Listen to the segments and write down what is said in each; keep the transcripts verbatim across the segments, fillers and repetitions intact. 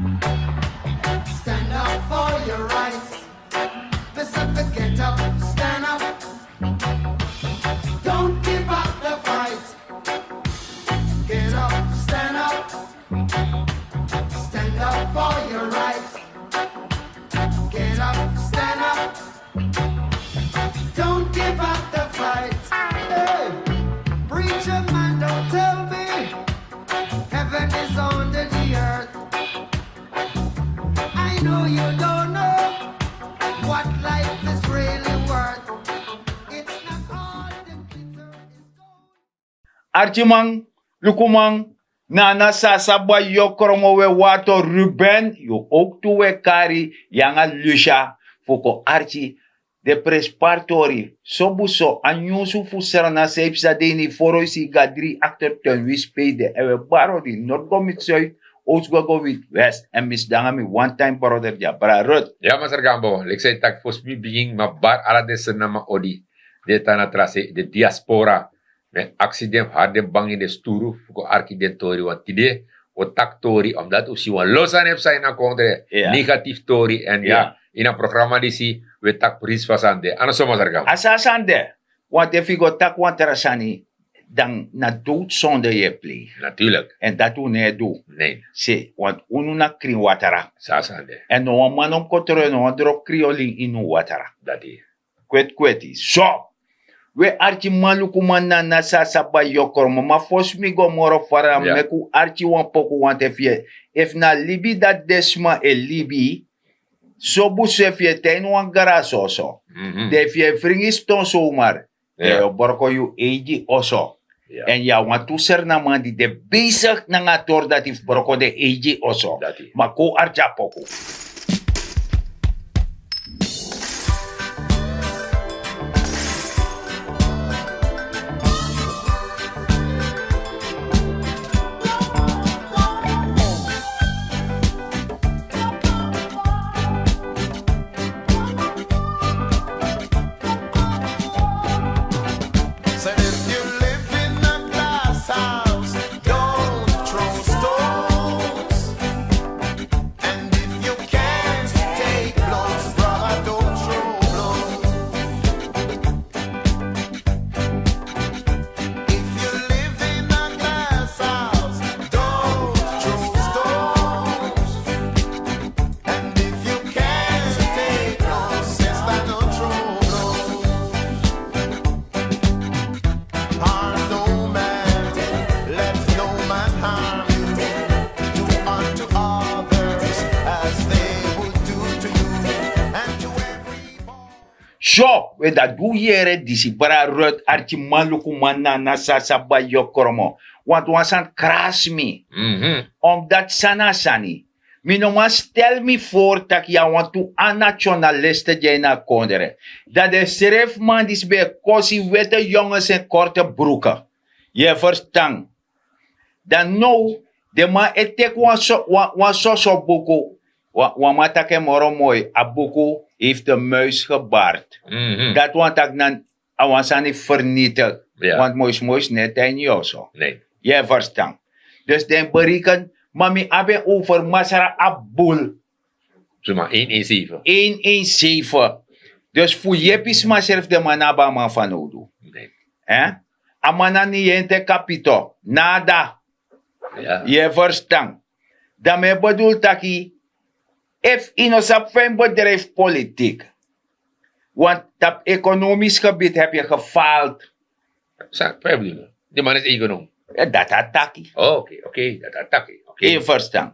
Stand up for your rights. Listen to get up, stand up. Don't give up the fight. Get up, stand up. Stand up for your rights. Get up, stand up. Don't give up the fight. Hey, preacher man, don't tell me heaven is under the earth. I know you don't know what life is really worth. It's not all the glitter is gold. Arkiman, lukuman, na na sasa bai yu o krongo we wato Ruben, yu owktu we kari yu anga Lucia fu kon arki den prenspari tori. Sobu so a nyunsu fu Sranan san yu psa de ini foro yu si yu go na dri akter ten wi spei den èn wi e bari odi nord go miti suid, ost go go wit, west èn mi sidon nanga mi one time brother dya, bra Ruth. Ya, Masra Gambo, leki san yu taki, fosi mi bigin mi abi bari ala den Srananman odi di e tan na tra sei, den diaspora. Mi e aksi den fu hari den bangi den sturu fu kon arki den tori, want tide wi o taki tori omdati un si wan lo sani e psa ini a kondre, negatief tori. Èn ya, ini a programa disi wi e taki prinsi fu a sani de. A no so, Masra Gambo? A so a sani de. Want efu yu go taki wan tra sani, dan na dowdsonde yu e plei. Natuurlik. Èn dati un no e du. Sei, want unu na krin watra. So a sani de. Èn no wan man no mus kon tron, no wan drop kriolin ini un watra. Dati. Kweti kweti so. We arkiman, lukuman, na na sasa bai yu o krongo. Ma fosi mi go moro fara, meki un arki wan poku, want efu yu e, efu na libi dati den sma e libi, sobu so efu yu e tan ini wan grasi oso, dan efu yu e fringi ston somar, dan yu o broko yu eigi oso. Èn yu na wantu Sranan man di de besigi nanga a tori dati fu broko den eigi oso. Ma kon un arki a poku. Said if you live in a glass house, don't throw stones. And if you can't take blows, brother, don't throw blows. If you live in a glass house, don't throw stones. And if you can't take no sister, no trouble. Harm no man, let no man harm you. Do unto others as they would do to you. And to every boy. So, we dati un yere disi, bra Ruth, arkiman, lukuman, na na sasa bai yu o krongo. Want wan sani krasi mi. Omdati san na a sani. Mi no man stel mi voor taki yu na wantu a nationaliste di e ini a kondre. Dan den srefi man disi ben e kosi wete yonges en korte bruke. Yu e ferstan? Dan now, den man e teki wan so, wan, wan soso buku, wan, wan man taki en moro moi, a buku heeft de muis gebaard. Dati wani taki na a wan sani vernietig. Want mois mois no e tan ini yu oso. Yu e ferstan? Dus den bereken, ma mi abi en over Masra Abul. Suma, één één zeven. Één één zeven. Dus fu yepi sma srefi den man no abi a man fanowdu. Èn a man na niente capito, nada. Yu e ferstan? Dan mi e bedoel taki, efu yu no sabi fa yu mus bedrijfi politiek, want tapu economisch gebied heb je gefaald. San fa yu bedoel? Di man is econom. Dati a taki. Oké, oké, dati a taki. Yu e ferstan?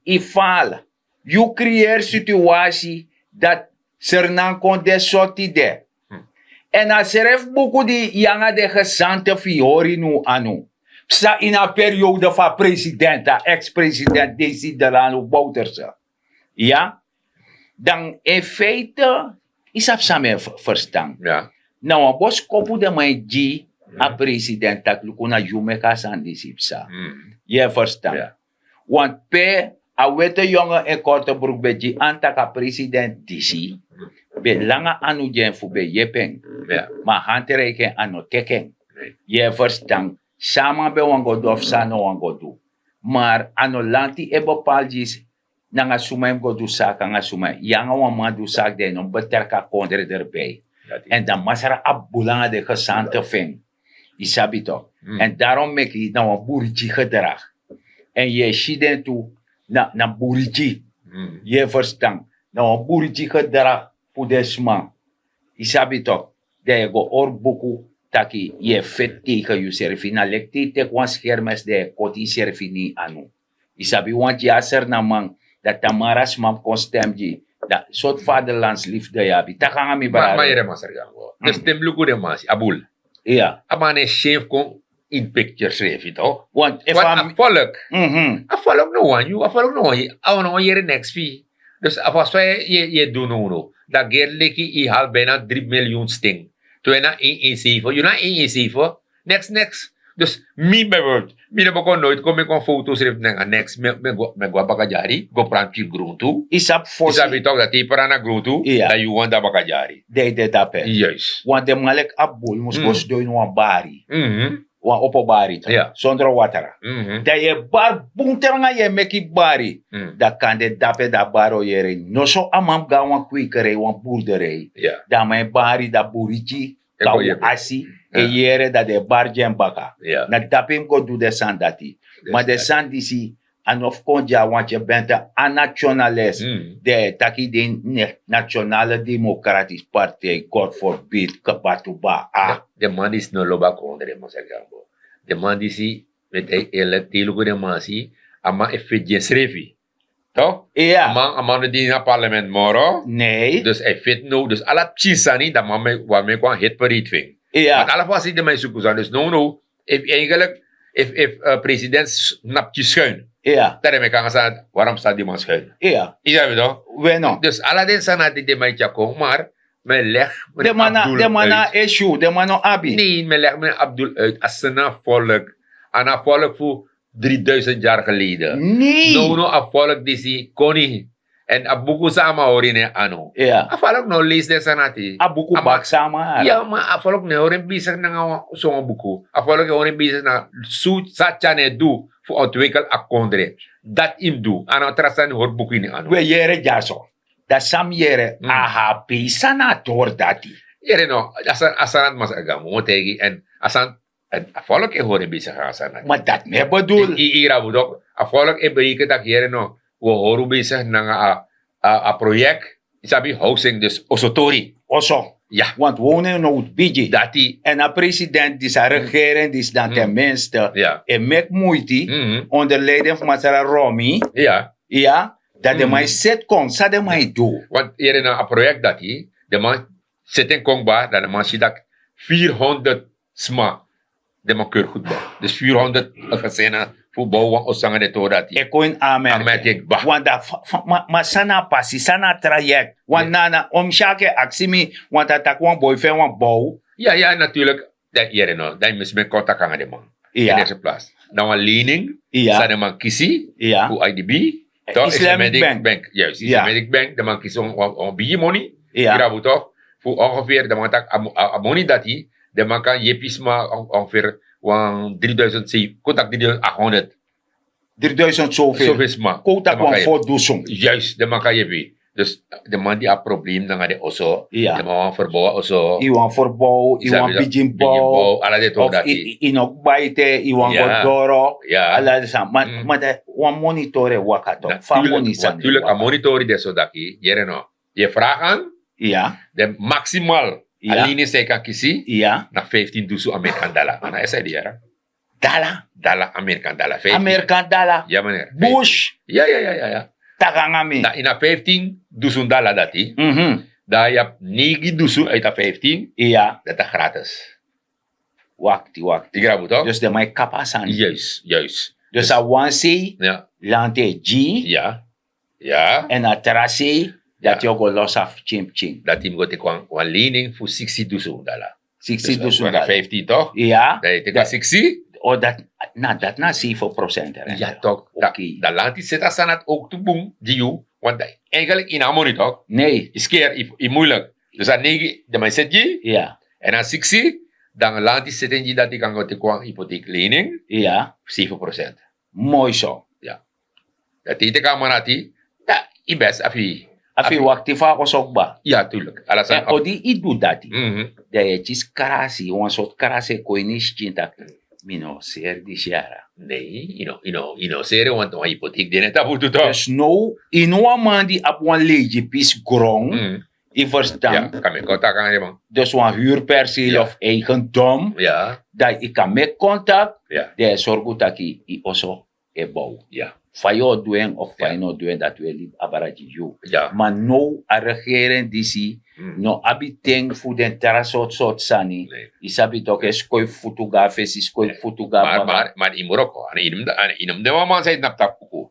Yu faal. Yu creëer situasi dati Sranan kon de so tide. Èn a srefi buku di yu nanga den gesante fu yu hori ini un anu, psa ini a periode fu a president, a ex-president Desi Delano Bouterse. Ya. Dan in feite, yu sabi san mi e ferstan. Na wan boskopu den man e gi a president taki luku na yu meki a sani disi psa. Yu e ferstan? Want pe a wete yonge en korte broek ben gi an taki a president disi ben langa anu gi en fu ben yepi en. Ma a handreiki en a no teki en. Yu e ferstan? San a man ben wani go du of san a no wani go du. Maar a no lanti e bepaal disi nanga suma yu mus go du saki nanga suma yu nanga wan man du saki dan yu no mus betreki a kondre derbei. Èn dan masra abi bulu nanga den gesante fu en. Yu sabi toki? Èn darom meki na wan buriti gedrag. Èn yu e si den tu na buriti. Yu e ferstan? Na wan buriti gedrag fu den sma. Yu sabi toki? Dan yu e go hori buku taki yu e feti tegen yusrefi na leki te yu teki wan skermes dan yu e koti yusrefi na yu anu. Yu sabi wan gi a sernaman, dan tamara sma mus kon stem gi yu. Dan sortu faderlandsliefde yu abi taki nanga mi brada. Ma yere masra gango. Dus te mi luku den man si a bul. A man na en syen fu kon ini picture srefi to. Want a folk a folk no wani yu a folk no wani yu a wan no wan yere neks fu yu. Dus a fasi fa yu e du nownow dan geri leki yu hali bina dri miliyun sting. Te wi na en en seife yu na en en seife. Neks neks. Dus mi bijvoorbeeld mi no bo kon noiti kon meki wan foto srefi nanga neks mi e go na bakadyari go pranti yu grontu. Yu sabi tok dati yu pran na grontu dan yu wani de na bakadyari. Dan yu de dape. Want den man leki a bul mus go sidon ini wan bari. Wan opo bari sondro watra. Dan yu e bari bun tranga yu e meki bari. Dan kande dape dan a bari o yere yu noso a man mus go na wan kwekerei wan burderei. Dan a man e bari dan buriti kan wi asi e yere dan den e bari gi en baka. Na dape yu mus go du den sani dati. Ma den sani disi a no fu kon gi a wantye bente a nationales. Den e taki den nationale demokratis partij god forbid kebatuba a. Den man disi no lobi a kondre mosel gambo. Den man disi met hij eerlijk te yu luku den man si a man e feti gi ensrefi. Tok a man no dini na parlement moro. Dus a e feti now dus ala pikin sani dan man meki wan hit perit fu en. Want ala fasi den man e suku sani dus nownow efu eigenlik efu president snapki schuin. Dan den meki nanga sani waram sani di man schuin. Yu sabi tok? Dus ala den sani na di den man e tyakon mar men leg den man na issue den man no abi. Nee men leg men abdul uit a sani na volk. A na volk fu dri duisend yari geleden. Nownow a volk disi koni. Èn a buku san a man hori ini en anu. A volk no leisi den sani ati. A buku baki san a man hori. Ya ma a volk no e hori en besigi nanga son wan buku. A volk e hori en besigi na su san a tyari no e du fu ontwikel a kondre. Dati yu mus du a no tra sani hori buku ini en anu. We yere dyaso. Dan san mi yere a hapi san na a tori dati. Yere no a san a san na di masra gan mi o taigi en a san a folok e hori en besigi nanga a san na di. Ma dati mi e bedul. Yu yu rabu tok a folok e bereken tak' yere no wi o hori un besigi nanga a a proyek. Yu sabi housing dus oso tori. Oso. Ya want wonen no wi bigi dati. Èn a president disi a regering disi dan ten minste e meki muiti onder leiding fu masra romi. Ya ya. Dan den man e seti kon san den man e du. Want yere na a proyek dati den man seti en kon kba dan den man si tak' vierhonderd sma. Den man keur futbal dus vierhonderd gesene fu bow wan oso nanga den tori dati e kon ini amerke kba. Want dan ma san na a pasi san na a trayek want nana omi si aki e aksi mi want a taki wan boi fu en wan bow. Ya ya naturlik. Dan yere no dan yu mus meki kontak nanga den man. Ini erste plas na wan lening san den man kisi fu idb. Islamic bank. Juist islamic bank den man kisi wan bigi moni. Grabu tok fu ongeveer den man taki a moni dati den man kan yepi sma ongeveer wan dri duisend zeven kon taki dri duisend achthonderd. Dri duisend soveel sma kon taki wan fo dusun. Juist den man kan yepi. Dus den man di abi problem nanga den oso den man wani ferbow a oso. Yu wani ferbow yu wani bigin bow ala den tori dati. Yu no bai te yu wani go doro. Ala den sani ma dan wan monitor e waka tok fa moni sani. Natuurlik a monitor de so daki yere no yu e fragan. Den maximal a lini san yu kan kisi na vijftin dusun amerikan dala a na esa yu di yara. Dala dala amerikan dala vijftin amerikan dala ya meneer. Bush ya ya ya ya ya. Taki nanga mi dan ini a vijftin dusun dala dati. Dan yu abi neigi dusun uiti a vijftin ya dati a gratis. Wakti wakti yu grabu tok dus den man e kapu a sani. Juist juist. Dus a wan sei lanti e gi. Ya ya. Èn a tra sei dati yu o go losi a pikin pikin. Dati yu mus go teki wan lening fu siksi dusun dala. Siksi dusun dala. Vijftin tok ya. Dan yu teki a siksi. O dati na dati na seifen prosent. Ya tok. Dan lanti seti a sani dati owk tu bun gi yu want dan yu eigenlik yu no abi moni tok. Nei yu skeer yu muilik. Dus a neigi den man e seti gi yu. Èn a siksi dan lanti seti en gi yu dati yu kan go teki wan hypotheek lening. Seifen prosent. Moi so. Ya. Dati yu teki a man dati I bes a fi. A fi wakti fu a oso kba. Ya, tuurlijk. Ala san. Odi i du dati. Dan yu e kisi krasi, wan sortu krasi e kon ini yu skin taki, mi no seri disi yara. Nei, yu no seri, want wan hypotheek de na tapu tu tok. Dus now, yu no wan man di abi wan leigi pisi gron. Yu verstan? Kan mi kon taki nanga den man. Dus wan huurperseel of eigendom, dan yu kan meki kontak. Dan yu e sorgu taki yu oso e bow. Fa yu o du en of fa yu no du en, dati wi e libi abra gi yu. Ma now a regering disi no abi ten fu den tra sortu sortu sani. Yu sabi toki e skoifi futu go na fesi, skoifi futu go na baka. Yu moro kon, yu no mus de wan man san e tnapu tapu uku.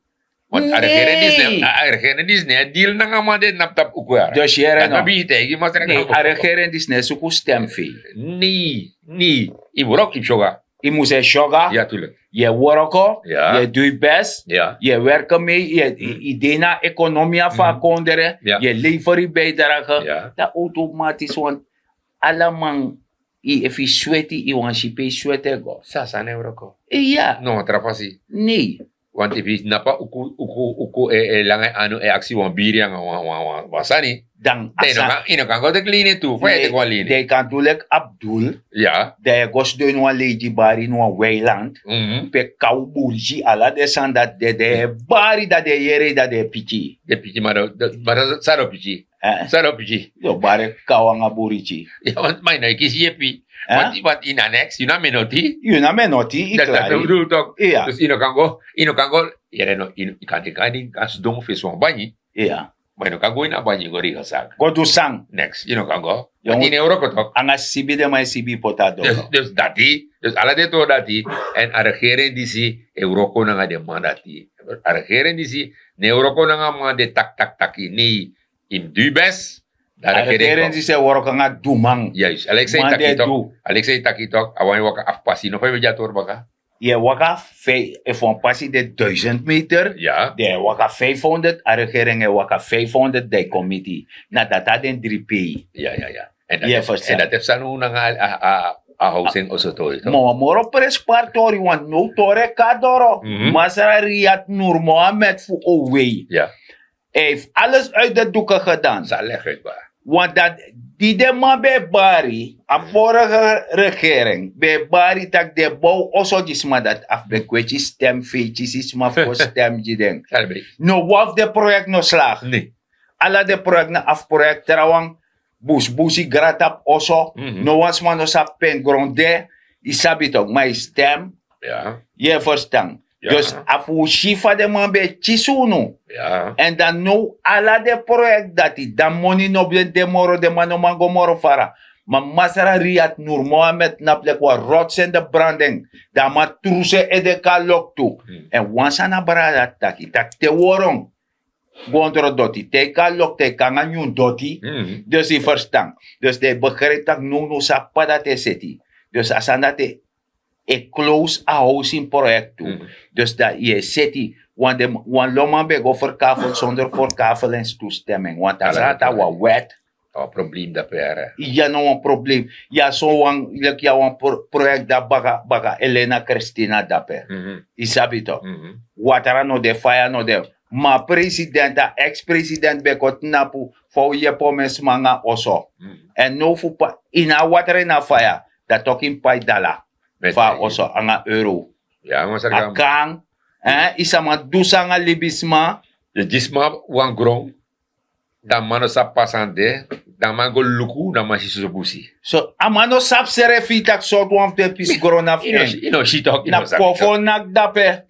Want a regering disi no e deal nanga man di e tnapu tapu uku yara. Dus yere no. A regering disi no e suku stem fu yu. Nei, nei. Yu mus wroko, yu mus syoga. Yu mus e syoga. Yu e wroko. Yu e du yu best. Yu e werke mei, yu de na ekonomia fu a kondre. Yu e lever yu bijdrage. Dan automatisch want ala man, efu yu sweti yu wani si pe yu sweti e go. Sasa na e wroko. Iya. No wan tra fasi. Nei. Want efu yu tnapu a uku, uku e langa yu anu e aksi wan biri nanga wan sani, dan yu no kan go teki leni tu. Fa yu e teki wan leni? Dan yu kan du leki Abdul. Dan yu e go sidon ini wan leigi bari ini wan weiland, pe kaw burigi, ala den sani dati de, den e bari, dan den e yere yu, dan den e piki. Den piki, ma san den o piki? San den o piki? Yu o bari kaw nanga burigi. Ma yu no e kisi yepi. Want yu na neks, yu na menoti. Yu na menoti, yu klari. Dus yu no kan go, yu no kan go. Yere no, yu kan de kan sidon fesi wan banyi. Ma yu no kan go ini a banyi go regel sani. Go du sani. Neks, yu no kan go. Want yu no e wroko toki. Nanga sibi den man e sibi yu poti a doro. Dus dati, dus ala den tori dati. Èn a regering disi e wroko nanga den man dati. A regering disi no e wroko nanga man di e taki taki taki, nei. Yu mus du yu best. Dan a regering disi e wroko nanga duman. Juist, Alex e taki tok. Alex e taki tok, a wani waka afu pasi, no fa yu e gi a tori baka. Yu e waka, efu wan pasi de duizend meter, dan yu e waka vijfhonderd, a regering e waka vijfhonderd, dan yu kon miti. Na dati a den dri pei. Ya, ya, ya. Yu e ferstan? Èn dati e ferstan nanga a housing oso tori. Ma wan moro prenspari tori, want now tori e kon na doro. Masra Riyad Nur Mohammed fu Owei. Hij heeft alles uit de doeken gedaan. San a legi yu kba? Want dati di den man ben e bari, a vorige regering ben e bari tak' den e bow oso gi sma dati a fu ben kweti stem fu e kisi sma fu kon stem gi den. No wan fu den proyekti no slagi. Ala den proyekti na afu proyekti, trawan, busibusi, gratapu oso. No wan sma no sabi pe en gron de. Yu sabi toki, ma yu stem. Yu e ferstan? Dus a fu un si fa den man ben e kisi unu. Èn dan now ala den proyekti dati, dan moni no ben de moro, den man no man go moro fara. Ma Masra Riyad Nur Mohammed tnapu leki wan rots in de branding. Dan a man trusu en ede kon na loktu. Èn wan sani a brada dati taki, tak' te woron go ondro doti, te yu kon na loktu yu kon nanga nyun doti. Dus yu ferstan? Dus dan yu begrijpi tak' nownow san a p'pa dati e seti. Dus a sani dati e close a housing proyektu. Dus dan yu e seti, wan loman ben e go ferkafel sonder ferkafel en toestemming, want a sani dati a wan wet. A wan probleem dape yara. Ya, na wan probleem. Ya, so wan leki ya wan proyekti dape baka Elena Christina dape. Yu sabi toki? Watra no de, faya no de. Ma a president, a ex-president ben kon tnapu fa un yepi omen sma nanga oso. Èn now fu p'pa ini a watra, ini a faya, dan toki mus pai dala fu a oso nanga euro. A kan. Yu sa man du san nanga libisma. Yu gi sma wan gron. Dan a man no sabi pe a sani de. Dan a man go luku, dan a man si soso busi. So a man no sabi srefi tak' sortu wan fu den pisi gron na fu en. Yu no si toki, yu no sabi. Kofo naki dape.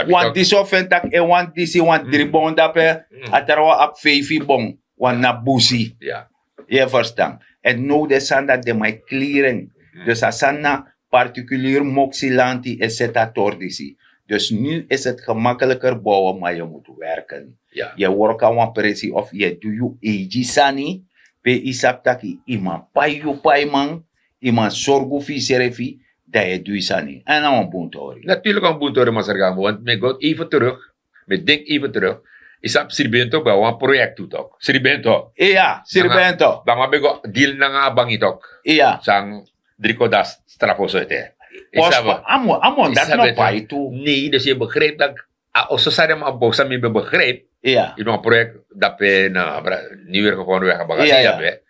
Wan disi o feni tak' en wan disi, wan dri bon dape. A trawan abi feifi bon, wan na busi. Yu e ferstan? Èn now den sani dati den man e clear en. Dus a sani na particulier moksi lanti e seti a tori disi. Dus nu is het gemakkelijker bouwen, maar je moet werken. Yu e wroko na wan presi of yu e du yu eigi sani, pe yu sabi tak' yu man pai yu paiman, yu man sorgu fu yusrefi, dan yu e du yu sani. Èn na wan bun tori. Natuurlik a wan bun tori, Masra Gambo, want mi e go even terug. Mi e denki even terug. Yu sabi Sribento ben abi wan proyektu toki. Sribento. Iya, Sribento. Dan a man ben go deal nanga a bangi toki. Iya. San dri kon dati strafoso ete. Yu sabi? A man dati no pai tu. Nei, dus yu e begrijpi tak' a oso san den man bow, san mi ben begrijpi, Yu no wan projekt dape na, niweri gevonden weg a bagasi dape.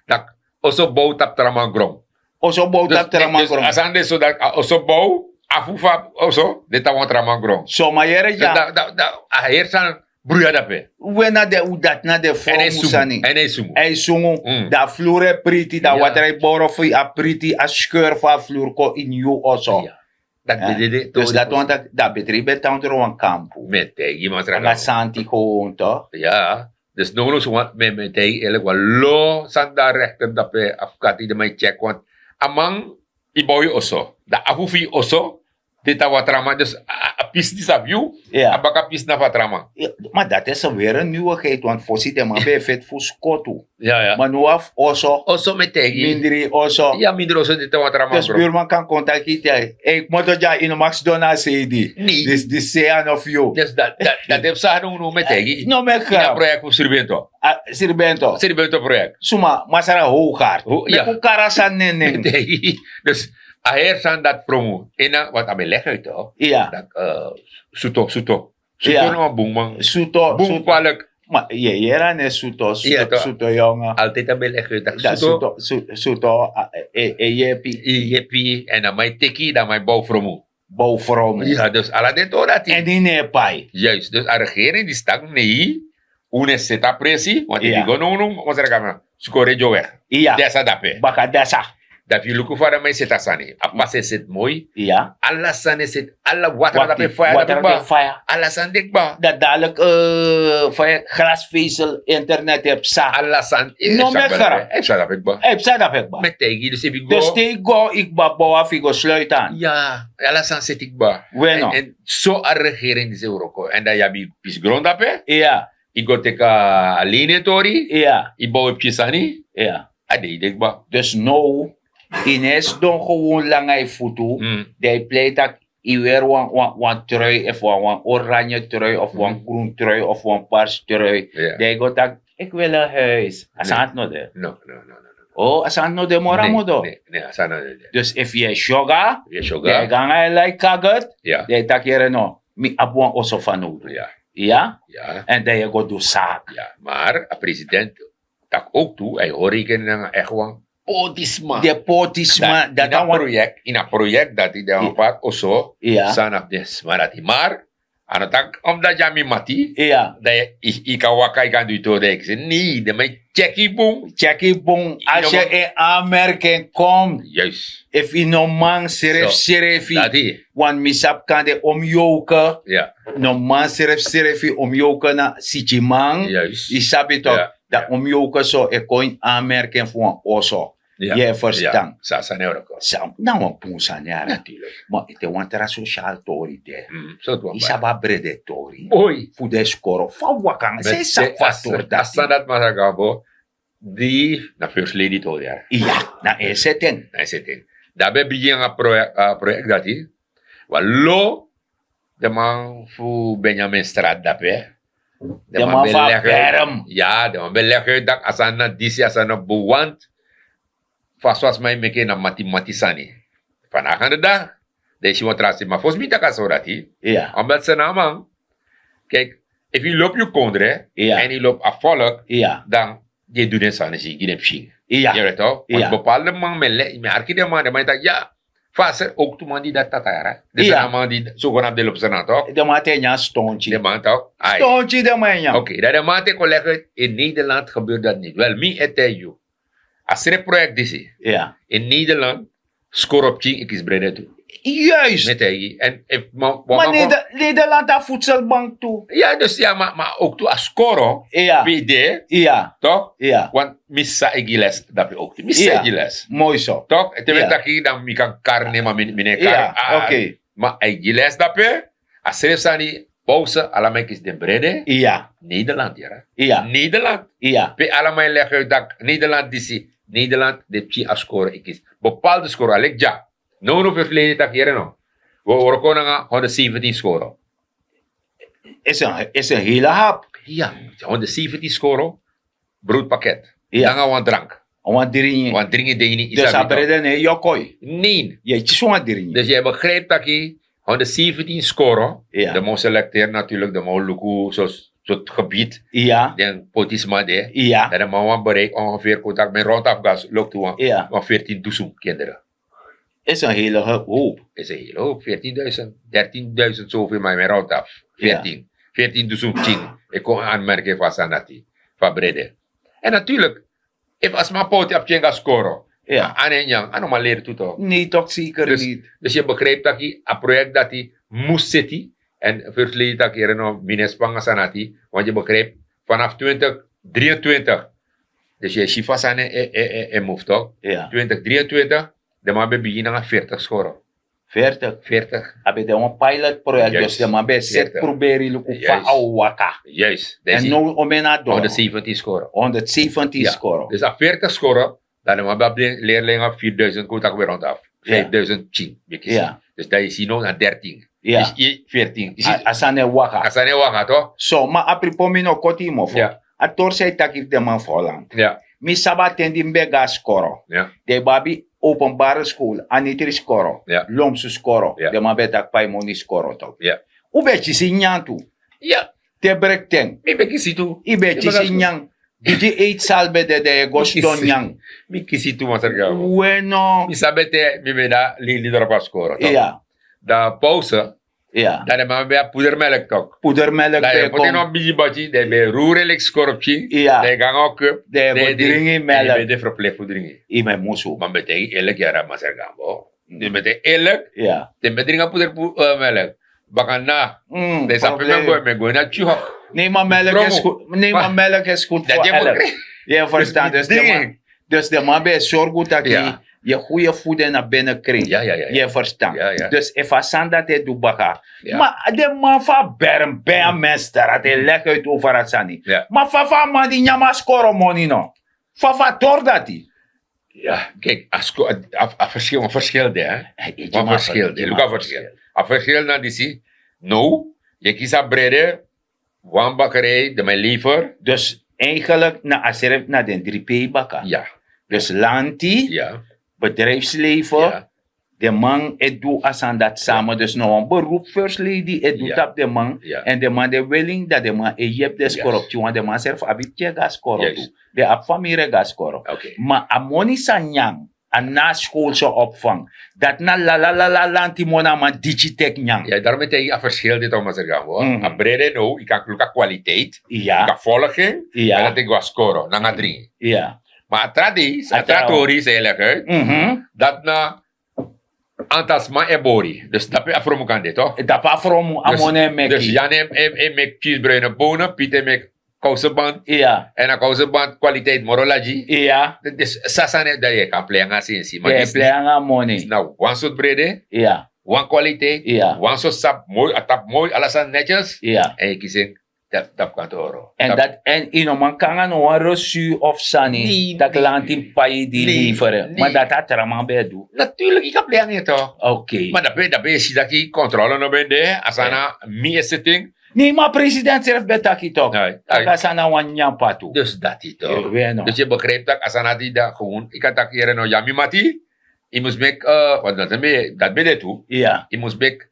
Daki oso bow tapu tra man gron. Oso bow tapu tra man gron. A sani de so daki a oso bow, a fu fu a oso de tan wan tra man gron. So man yere dya. A heri sani bruya dape. We na den u dati na den fromu sani. Èn a e sungu. A e sungu. Dan a fluru e priti dan a watra e boro fu a priti a skeur fu a fluru kon ini yu oso. Dati ben dede. Dus dati wani taki dan a betri ben tan ondro wan kampu. Mi e taigi masra kampu. Nanga santi kon won to. Ya. Dus nownow so wan mi e taigi elek wan lo sani dan a rekter dape afkati den man e tyeki want a man yu bow yu oso dan a fu fu yu oso. Deti a watra man dus a pisi disi a fu yu. A baka pisi na fu a tra man. Ma dati e sewere niwigheid want fosi den man ben e feti fu skotu. Ma no wan fu oso. Oso mi e taigi mindri oso. Ya mindri oso deti a watra man dus buru man kan kon taki yu te a e kmoto dya yu no maki sidon na a sei di. Disi sei a no fu yu. Dati e psa no no mi e taigi yu. No mi e kara. Proyek fu siribento. Siribento. Siribento proyek. Suma masra howgard. Meki un kari a sani nen nen. Dus a heri sani dati fromu ena want a ben legi uit to. Dati suto suto. Suto na wan bun man. Suto bun kwalik. Ma yu e yere a nen suto suto yongo. Altidi a ben legi uit dati suto. Suto e yepi. Yepi èn a man e teki dan a man e bow fromu. Bow fromu. Ya dus ala den tori dati. Èn di no e pai. Juist dus a regering di staki nei. Un no e seti a presi want efu yu go nownow masra kampu. Skori e dyoweg. Desa dape. Baka desa. Dan fu yu luku fa den man e seti a sani a pasi e seti moi. Ala sani e seti ala watra dape faya. Ala sani de kba. Dan dadilik faya glasfeisel internet e psa. Ala sani. No mi e kara. E psa dape kba. Mi e taigi yu dus efu yu go. Dus te yu go yu kba bow a fu yu go sluiti an. Ya. Ala sani seti kba. We no. So a regering disi e wroko èn dan yu abi pisi gron dape. Yu go teki a lini e tori. Yu bow e pikin sani. A dei de kba. Dus now yu no e sidon gewon langa yu futu. Dan yu plei tak' yu weri wan trui efu wan oranje trui of wan grun trui of wan pars trui. Dan yu go tak' eki weli en huis a santi no de. O a santi no de moro a modo. Dus efu yu e syoga dan yu go nanga yu lai kaget. Dan yu taki yere no mi abi wan oso fanowdu. Ya. Èn dan yu e go du saki. Mar a president taki ouk tu a e hori yu keni nanga eki wan potisma. Den potisma dati a wan proyek ini a proyek dati den wan pati oso. Sani na fu den sma dati mar a no taki omdati yu a mi mati. Dan yu kan waka yu kan du yu tori dan yu kisi nei den man e tyeki yu bun. Tyeki yu bun. Asi yu en anmerki en kon. Efu yu no man srefsrefi. Wan mi sabi kan de omyowke. No man srefsrefi omyowke na sitiman. Yu sabi tok. Dan omyowke so e kon ini anmerki en fu wan oso. Yu e ferstan? San a sani e wroko. San na wan bun sani ya natuurlik. Ma ete wan tra sosial tori de. Yu sabi a brede tori fu den skoro fa waka nanga san yu sabi fa tori dati. San dati masra gambo di na first lady tori ya. Na en seti en. Dan a ben bigin nanga proyek dati. Wan lo den man fu benjamin strati dape. Den man ben legi uit. Ya den man ben legi uit daki a sani na disi a sani na bun want. Fu a swa sma e meki en na mati mati sani. Fa na a gande daki dan yu si wan tra sma fosi mi taki a sori dati. Omdati sani na a man. Keki efu yu lobi yu kondre èn yu lobi a folk dan yu e du den sani si gi den pikin. Yu e weti tok want bepalde man mi e arki den man den man e taki ya. Fa a seri owktu man di dati tata yara. Den sani na man di soko na fu den lobi sani na tok. Den man te nyan stonti. Den man tok. Stonti den man e nyan. Oke dan den man te kon legi uit in nederland gebeur dati niti wel mi e taigi yu. A srefi proyekti disi in nederland skoro pikin e kisi brede tu. Juist. Mi e taigi en efu man wan man kon nederland na futselbank tu. Ya dus ya ma owktu a skoro pe yu de. Tok. Want mi sisa e gi les dape owktu mi sisa e gi les. Moi so. Tok ete mi e taki dan mi kan kari nen ma mi no e kari. Ma a e gi les dape. A srefi sani. Pauze alaman e kisi den brede. Nederland yara. Nederland. Pe alaman e legi uit daki nederland disi nederland de pikin a skoro e kisi bepalde skoro a leki dya. Nownow ferfleni taki yere no. Wi o wroko nanga honderdseventin skoro. Is en hele hap. Ya. Honderdseventin skoro. Broodpaket nanga wan drank. Wan dringi. Wan dringi de ini. Dus a brede ne yu o koi. Nein. Yu e kisi wan dringi dus yu e begrijp taki honderdseventin skoro. Den man o selekteri natuurlik den man o luku sos. tot gebied. Ja. Den potisma de. Ja. Dan de man wan bereik ongeveer kotak men rond af gas lok tu wan. Ja. Wan veertien dusun kinderen. Is een hele hoop. Is een hele hoop. Veertienduizend, dertienduizend zoveel maar men rond af. Veertien. Veertien dusun tien. Ik kon aanmerken van Sanati. Van Brede. En natuurlijk, efu a sma poti abi tyanga skoro. A no man leri tu tok. Nee, tok zeker niet. Dus yu begrijp taki a projekt dati mus seti. En first lady taki ere no minespan a sanati. Want yu begrijp, vanaf twintig drieëntwintig, dus yu e si fa sani e move tok. Twintig drieëntwintig, de man ben bigin nanga veertig skoro. Veertig. Veertig. A ben de wan pilot project dus de man ben set proberi luku fa a waka. Juist. En no omen a doro. Honderdzeventien skoro. Honderdzeventien skoro. Dus a veertig skoro, dan de man ben abi den leerlinga vierduizend kon taki ben rond af. Vijfduizend tien. Dus dan yu si no na dertien. Dus yu veertien. A sani e waka. A sani e waka to. So ma a pripo mi no koti yu mofo. A tori san yu taki fu den man fu holland. Mi sabi a ten di mi ben go na skoro. Den ben abi openbare skol, anitri skoro, lomsu skoro. Den man ben taki pai moni skoro tok. Un ben kisi nyan tu. Te brekten mi ben kisi tu. Yu ben kisi nyan. Digi eiti sal ben de dan yu e go sidon nyan. Mi kisi tu masarga. Weno. Mi sabi te mi ben de a lili dropa skoro tok. Dan pause. Dan den man ben abi pudermelk tok. Pudermelk ben e kon. No bigi bati den ben e ruru elek skoro pikin. Dan yu go nanga o kup dan yu e go dringi melk. Ben de ferplek fu dringi. Yu ben musu man ben taigi elek yara masarga bo. Den ben de eerlik. Den ben dringi a puder melk. Bakana. Den sabi men go men go ini a tyuhok. Neem a melk is goed. Neem a melk is goed voor elk. Yu e verstan? Dus den man ben e sorgu taki yu e goede voeden na binnenkring. Yu e verstan? Dus efu a sani dati e du baka. Ma den man fu a berm ben a mester ati e legi uit over a sani. Ma fa fu a man di nyan mi a skoro moni no? Fa fu a tori dati? Ya, kijk, a verschil, wan verschil de, hè? Wan verschil de, luka verschil. A verschil na disi, no, yu e kisi a brede, wan bakkerij de man e lever. Dus eigenlijk na a srefi na den dri pei baka. Ya. Dus lanti, bedrijfsleven, den man e du a sani dati samen dus na wan beroep first lady e du tapu den man. En den man de willing dat den man e yepi den skoro pikin want den man srefi abi pikin e go na skoro tu. Den abi famiri e go na skoro. Ma a moni san nyan a na a schoolse opvang, dati na lala lala lanti moni a man digi teki nyan. Daro mi e taigi a verschil de thomas ergan. A brede no yu kan luku a kwaliteit, yu kan volging, en dati e go na skoro nanga dringi. Ma a tra deis a tra tori san yu e legi uit, dati na antal sma e bori. Dus dape a fromu kan de to. Dape a fromu a moni e meki. Dus yan e meki pisi bruine bone piti e meki kowseband. Èn a kowseband kwaliteit moro lagi. Sasane dan yu e kan plei nanga sensi ma yu e plei nanga moni. Na wan sortu brede, wan kwaliteit, wan sortu sabi moi a tapu moi ala sani netyes. Èn yu kisi en tapu kantoro. Èn dati èn yu no man kon nanga no wan resu of sani tak' lanti pai di leveren ma dati a tra man ben e du. Naturlik yu kan plei nanga en to. Ma dape dape yu e si tak' yu kontrole no ben de a sani na mi e sitting. Nei ma president srefi ben taki tok tak' a sani na wan nyanpa tu. Dus dati tok. Dus yu begrijp tak' a sani na di dan gewon yu kan taki yere no ya mi mati. Yu mus meki, want dati ben de tu. Yu mus meki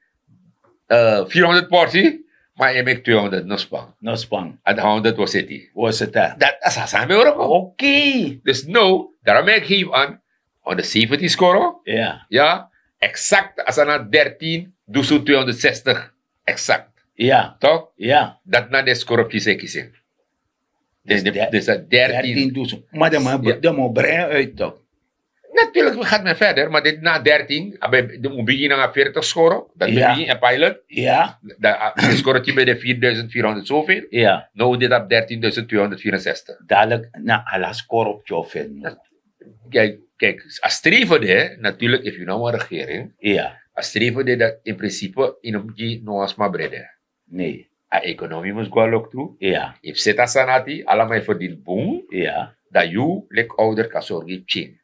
vierhonderd porsi, ma yu meki tweehonderd no span. No span. A de honderd was seti. Dati a sani san ben wroko. Ok. Dus no, daro meki geef an, honderd zeventien skoro. Ya. Exact a sani na dertien dusun tweehonderd zestig. Exact. Ya. Tok? Ya. Dati na den skoro pisi e kisi en. Dus dertien dusun ma den man bren uit tok. Natuurlik wi gati men verder ma diti na dertien a ben de mus bigin nanga veertig skoro dan ben bigin en pilot. Ya. Dan a skoro tien ben de vierduizend vierhonderd zoveel. Ya. No diti abi dertien duizend tweehonderd vierenzestig. Dalik na ala skoro op tyo fen. Kijk, a streven de natuurlik efu yu na wan regering. A streven de dat in principe yu no mus gi no wan sma brede. Nee. A ekonomi mus go a loktu. Yu fu seti a sani ati alama yu ferdini bun. Dan yu leki ouder kan sorgu yu pikin.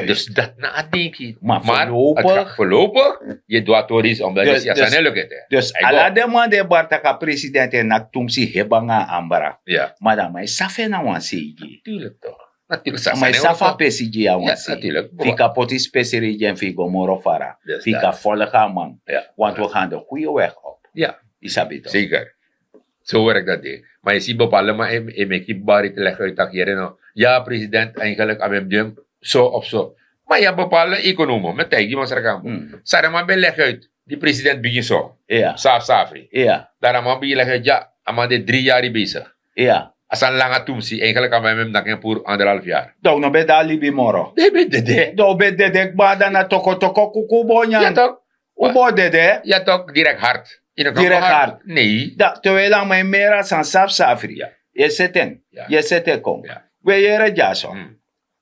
Dus dati na a dinki. Ma forlopig yu e du a tori is omdat yu si a sani e leki ete. Dus ala den man di e bari tak' a president e naki tumsi hebe nanga a ambra. Ma dan man e safe na wan sei gi yu. Naturlik tok. Ma yu safa pesi gi yu a wan sei. Fu yu kan poti spesiri gi en fu yu go moro fara fu yu kan folge a man. Want wi gan de goede weg op. Yu sabi tok. Zeker. So werk dat ding. Maar je ziet bepaalde man en meki bari te leggen uit tak yere no. Ja, president, eigenlijk aan hem dum so of so. Maar ja, bepaalde economen, met tijgi masrakambo. Saraman ben leg uit, die president begin so. Saf safri. Daraman begin leg uit, ja, a man de drie jaar bezig. A san langa tumsi, eigenlijk aan hem nakin pour anderhalf jaar. Dou no ben da libi moro. Dou ben dede. Dou ben dede kbada na toko toko kuku bonya. Ja toch? Ubo dede. Ja toch, direct hard. Direct hard. Nee. Da terwijl a man mera san saf safri. Ye seten. Ye seten kon. We yere dyaso.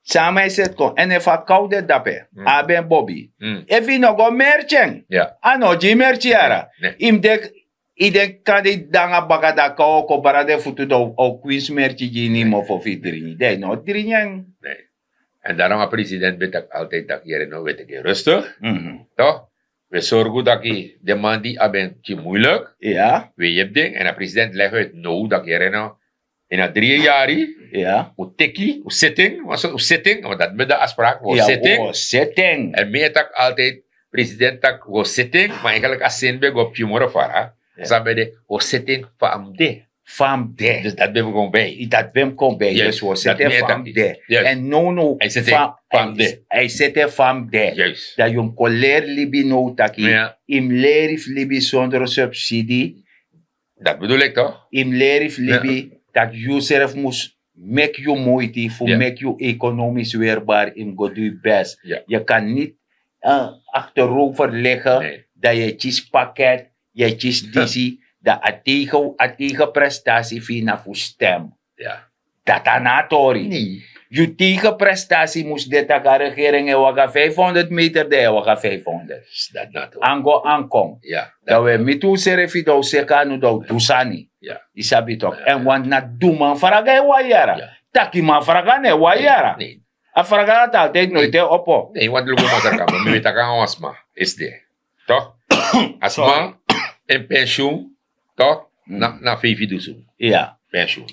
Sama e seti kon en efu a kau de dape, a ben bobi. Efu yu no go merki en, a no gi yu merki yara. Yu mus denki, yu denki kan de yu de nanga baka dan a kau o kon brada en futu dan o kwinsi merki gi yu nin mofo fu yu dringi dan yu no dringi en. En darom a president ben taki altijdi taki yere no we teki en rustig. Toch? We sorgu taki den man di a ben gi muilik, we yepi den. En a president legi uit now taki yere no, ini a dri yari, un teki un seti en. Un seti en want dati ben de a afspraak, un seti en. En mi e taki altijdi, president taki un seti en, ma eigenlijk a seni ben go pikin moro fara. San ben de, un seti en fa a mus de. Fa a mus de. Dus dati ben mus kon bij. Dati ben mus kon bij. Dus un seti en fa a mus de. En now now a e seti en fa a mus de. Dan yu mus kon leri libi now taki yu mus leri fu libi sondro subsidi. Dati bedoel ik toch? Yu mus leri fu libi, tak' yu srefi mus meki yu muiti fu meki yu ekonomis werbari. Yu mus go du yu best. Yu kan niti akterover lege, dan yu e kisi paket, yu e kisi disi, dan a tegen prestasi fu yu na fu stem. Dati a na a tori. Yu tegen prestasi mus de tak' a regering e waka vijfhonderd meter dan e waka vijfhonderd. Ango ankon. Dan we miti un srefi dan un seka anu dan un du sani. Yu sabi tok'? En want na duman fraga e wan yara. Takiman fraga na e wan yara. A fraga dati altijdi noiti e opo. Ne yu want luku masarka mi we taki nanga wan sma esi de. Tok'? A sma en pensiun, tok'? Na feifi dusun. Pensiun.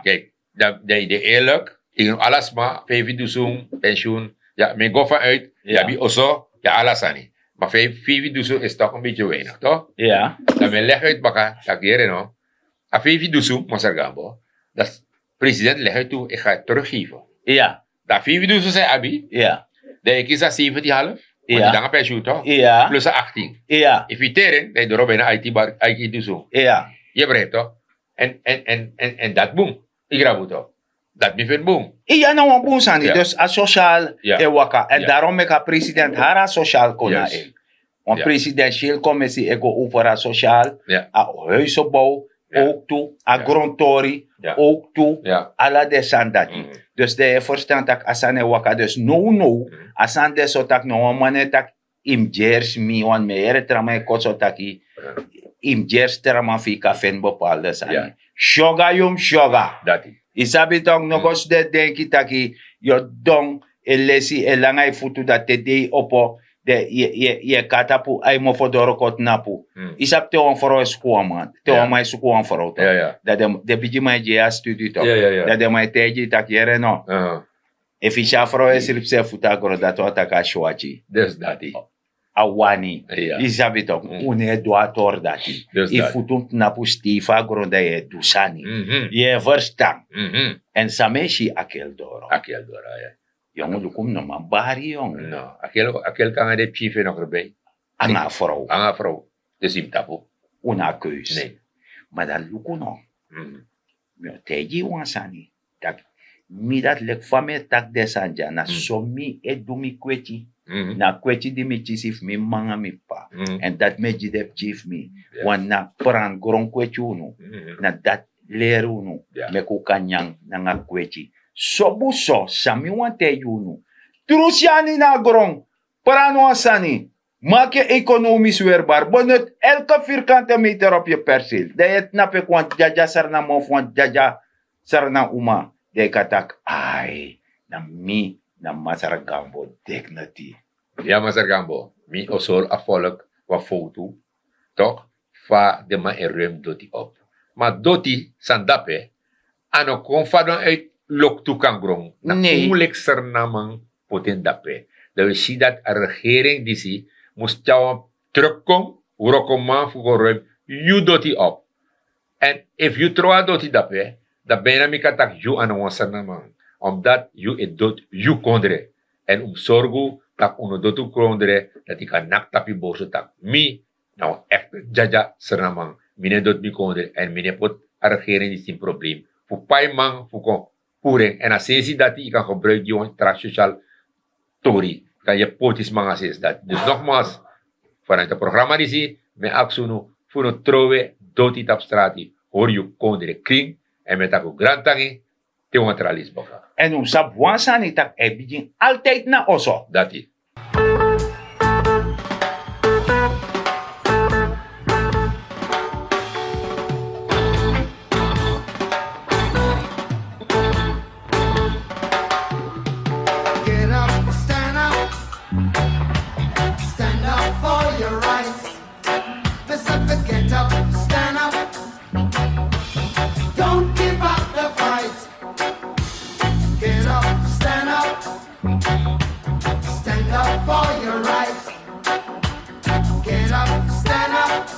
Kijk, dan yu de eerlik tegen ala sma, feifi dusun pensiun. Ya mi e go van uit, ya abi oso, ya ala sani. Ma feifi dusun is tok' en beti weinig, tok'? Dan mi e legi uit baka tak' yere no, a feifi dusun masargambo, dan president legi uit tu, ik ga het teruggeven. Dan a feifi dusun san yu abi, dan yu e kisi a sefenti half, want yu de nanga pensiun, tok'? Plus a achtin. Efu yu teri en dan yu doro bina aiti dusun. Yu e breipi, tok'? En dati bun. Yu grabu, tok'? Dati mi feni bun. Iya na wan bun sani. Dus a sosial e waka en darom meki a president hari a sosial kon na en. Wan presidentieel commissie e go over a sosial, a huisenbouw, ook tu a grondtori, ook tu ala den sani dati. Dus dan yu e ferstan tak' a sani e waka. Dus nownow a sani de so tak' no wan man e taki, yu mus gersi mi want mi e yere tra man e koti so taki, yu mus gersi tra man fu yu kan feni bepaalde sani. Syoga yu mus syoga. Yu sabi tok'? No go sidon e denki taki yu o don e lesi e langa yu futu dati te dei opo. Yu e kon na tapu ai mofo doro kon tnapu. Yu sabi te wan frow e suku wan man, te wan man e suku wan frow tok'? Dan den bigiman e gi yu a studi tok'? Dan den man e taigi yu tak' yere no, efu yu si a frow e sripi srefi futu na gron dati wan taki a swaki. A wani. Yu sabi tok'? Un no e du a tori dati. Yu futu mus tnapu steifi na gron dan yu e du sani. Yu e ferstan? Èn san mi e si a kel doro. Yongu luku mi no man bari yongu. No, a kel kon nanga den pikin fu en no krebei. Nanga a frow. Nanga a frow. Dus yu mus tapu. Un no abi keus. Ma dan luku no, mi o taigi yu wan sani. Taki mi dati leki fa mi e taki den sani dya na so mi e du mi kweti. Na a kweti di mi kisi fu mi m'ma nanga mi p'pa. Èn dati mi e gi den pikin fu mi. Wan na pran gron kweti unu. Na dati leri unu meki un kan nyan nanga kweti. Sobu so san mi wani taigi unu. Tru syani na a gron. Pran wan sani. Maki yu ekonomis werbar. Benut elke virkante meter op yu persil dan yu e tnapu eki wan dyadya srna man fu wan dyadya srna uma. Dan yu kan taki ai, na mi na masra gambo dignity. Ya masra gambo, mi o sori a folk wan fowtu. Tok'? Fa den man e ruim doti op. Ma doti san dape a no kon fadon uit loktu kan gron. Na un leki srnaman poti en dape. Dan wi si dati a regering disi mus tyari wan truk kon wrokoman fu go ruim yu doti op. Èn efu yu tron a doti dape, dan bina mi kan taki yu a no wan srnaman. Omdat yu e doti yu kondre. Èn un mus sorgu tak' un no doti un kondre, dati yu kan naki tapu yu borsu tak' mi na wan ekte dyadya srnaman. Mi no e doti mi kondre èn mi no e poti a regering disi ini problem fu pai man fu kon puru en. Èn a sensi dati yu kan gebruiki gi wan tra sosial tori, yu kan yepi poti sma nanga sensi dati. Dus nogmaals, vanuit a programa disi, mi e aksi unu fu no trowe doti tapu strati. Hori yu kondre krin. Èn mi e taki un grantangi. Te wan tra leisi baka. Èn un sabi wan sani tak' a e bigin altijdi na oso. Dati. Get up, stand up, stand up for your rights. Listen, get up, stand up. Don't give up the fight. Get up, stand up. Stand up for your rights. Get up, stand up.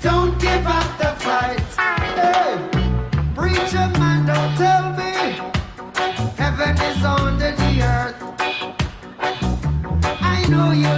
Don't give up the fight. Hey, preacher man, don't tell me heaven is under the earth. I know you